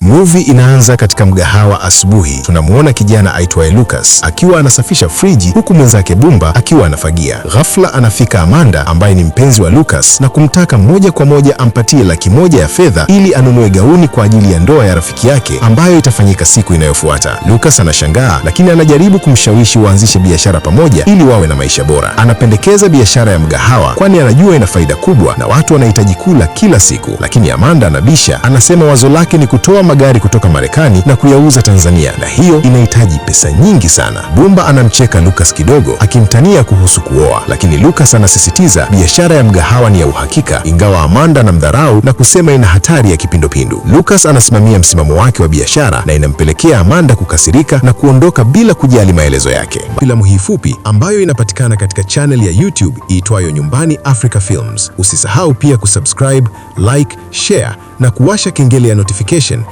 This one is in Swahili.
Movie inaanza katika mgahawa asubuhi. Tunamuona kijana aitwaye Lucas akiwa anasafisha friji huku mwenzake Bumba akiwa anafagia. Ghafla anafika Amanda ambaye ni mpenzi wa Lucas na kumtaka moja kwa moja ampatie 100,000 ya fedha ili anunue gauni kwa ajili ya ndoa ya rafiki yake ambayo itafanyika siku inayofuata. Lucas anashangaa, lakini anajaribu kumshawishi waanzishe biashara pamoja ili wawe na maisha bora. Anapendekeza biashara ya mgahawa kwani anajua ina faida kubwa na watu wanahitaji kula kila siku, lakini Amanda anabisha. Anasema wazo lake ni kutoa magari kutoka Marekani na kuyauza Tanzania, na hiyo inahitaji pesa nyingi sana. Bumba anamcheka Lucas kidogo akimtania kuhusu kuoa, lakini Lucas anasisitiza biashara ya mgahawa ni ya uhakika, ingawa Amanda anamdharau na kusema ina hatari ya kipindupindu. Lucas anasimamia msimamo wake wa biashara na inampelekea Amanda kukasirika na kuondoka bila kujali maelezo yake. Filamu hii fupi ambayo inapatikana katika channel ya YouTube iitwayo Nyumbani Africa Films. Usisahau pia kusubscribe, like, share na kuwasha kengele ya notification.